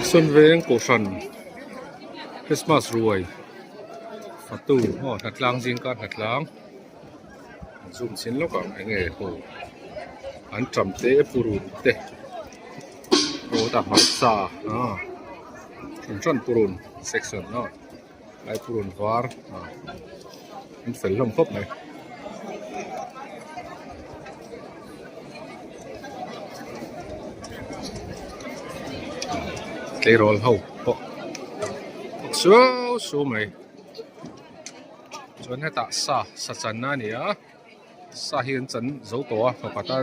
Sawn veng kohhran Christmas ruai fatu aw hnatlang zingkar hnatlang an zoom chin lawk ang eng nge aw an ṭam te purun te aw tah hmarcha ah hran hran purun section aw lai purun var ah an fel hlawm khawp mai. Tleirawl ho pawh suau suau mai chuan hetah sa sa channa a ni a sa hi an chan zo tawh a pakhat a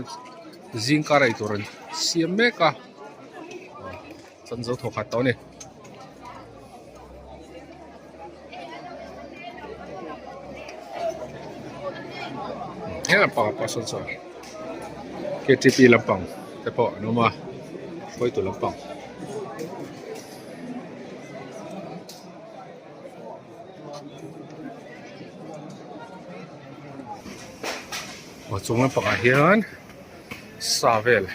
zing kar ei tur an siam mek a chan zo thaw khat tawh a ni. He lampang ah pawh sawn chuan ktp lampang te pawh an awm a hruaitu lampang. Aw chung lampang ah hian sa vel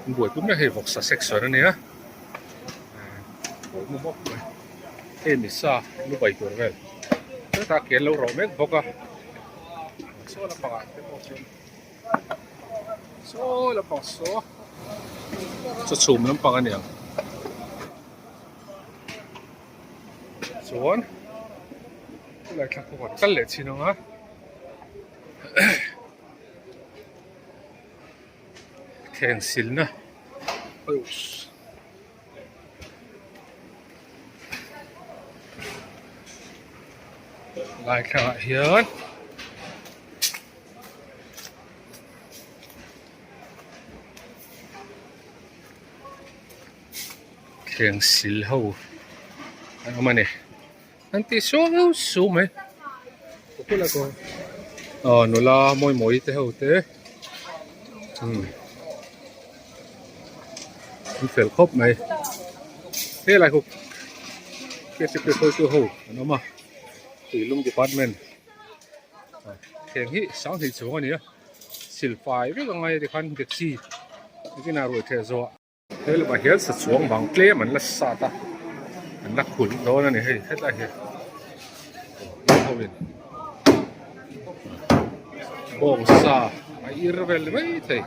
an buaipui mek a hei vawksa section a nia. Hei mi sa lu bai tur vel hetah ke an lo rawh mek bawk a saw lampang ah te pawh sawn saw lampang saw chaw chhum lampang a ni ang chuan helai thla pawh kan kal leh chin ang a. Thleng silna lai thlangah hian thleng sil ho an awm a ni. An ti suau suau mai aw nula mawi mawi te ho te umm an fel khawp mai helai khu ktp hruaitu ho an awm a tuilum department thleng hi sanghnih chuang a ni a silfai vek a ngai a tikhan taxi nakinah ruai theh zawh. He lamah hian sa chuang bang tlem an la sat a an la kulh dawn a ni hei hetlai hi ho in bawng sa a ir vel mai thei.